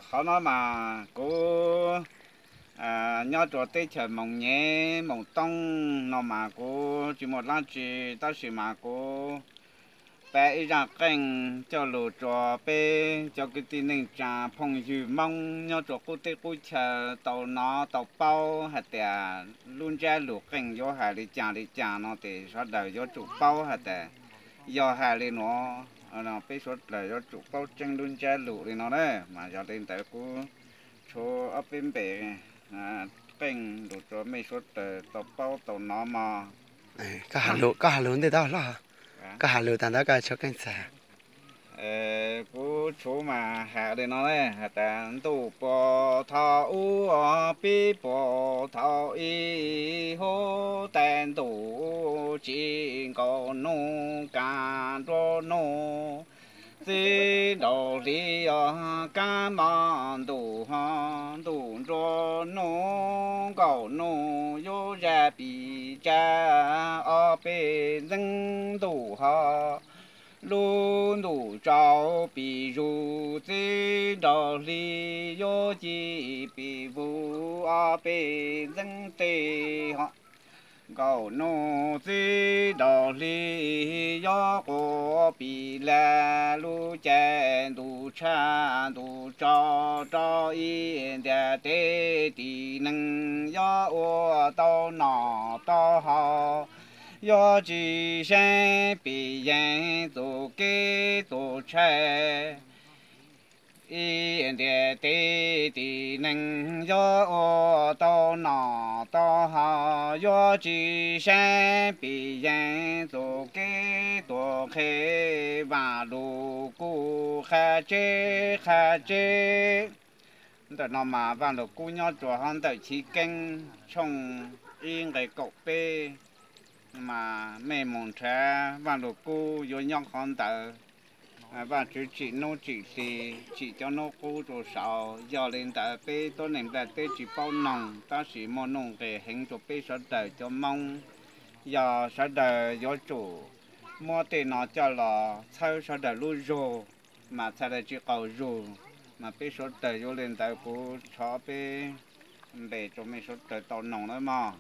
Qhov no mas kuv nyob rua teb chaws Moos Nyev Moos Toob no mas kuv tsis muaj dlaab tsi, tab sis mas kuv pab ib zaaj qeej coj lug rua peb cov kwv tij neej tsaa phooj ywg Moob nyob rua qub teb qub chaw tau nov tau paub hais tias lub ntsab lug qeej yuav hais li caag li caag no tes sawv daws yuav tsum paub hais tias yog hais li nuav, peb sawv daws yuav tsum paub tseeb lub ntsab lug li no na. Mas yog li ntawd kuv tshuav ob peb npe qeej lug rua mej sawv daws tau paub tau nov mog. Koj has lug ntej tau hlo, koj has lug taag ntawd koj tshuav keej txhais. Kuv tshuav mas has li no, has tas ntuj puag thaum ub, pib puag thaum ub, huv tais ntuj tsim nkaus nub, kav nruab nub txij nraug hli, yog kav mog ntuj ho, ntuj nruab nub nkaum nub yuav zag pim tsab, ob peb ntxeeb ntuj ho, lub ntuj tsaus pim zuj, txij nraug hli yuav ci pim vus, ob peb ntxeeb tej ho, nkaum nub txij nraug hli yuav quas pim lag, lub caij ntuj tshaj ntuj tsaus rau ib ntiag teb, tim neeg yuav ua tau noj tau haus, yuav tsis seeb pim yeeg txuj kev txuj tshaj. Ib ntiag teb tim neeg yuav ua tau noj tau haus, yuav tsis seeb pim yeeg txuj kev txuj qhe. Vaaj Lug Kub qha tseb qha tseb. Ntawm no mas Vaaj Lug Kub nyob rua hauv ntawm Chiv Keeb tshooj ib nqe kaum peb. Mas mej moog nrhav Vaaj Lug Kub yuav nyob qhov ntawd. Vaajtswv tsim nub tsim hli, tsim cov nub qub rua saud. Yog li ntawd peb tuab neeg nplaj teb tsis paub noog, tab sis muaj nuj nqes heev rua peb sawv daws cov Moob. Yog sawv daws yuav tsum muab tej no coj los txhawb sawv daws lub zug, mas txhaj le tsis qaug zug. Mas peb sawv daws yuav li ntawd kuv tshov peb npe rua mej sawv daws tau noog nawb mog.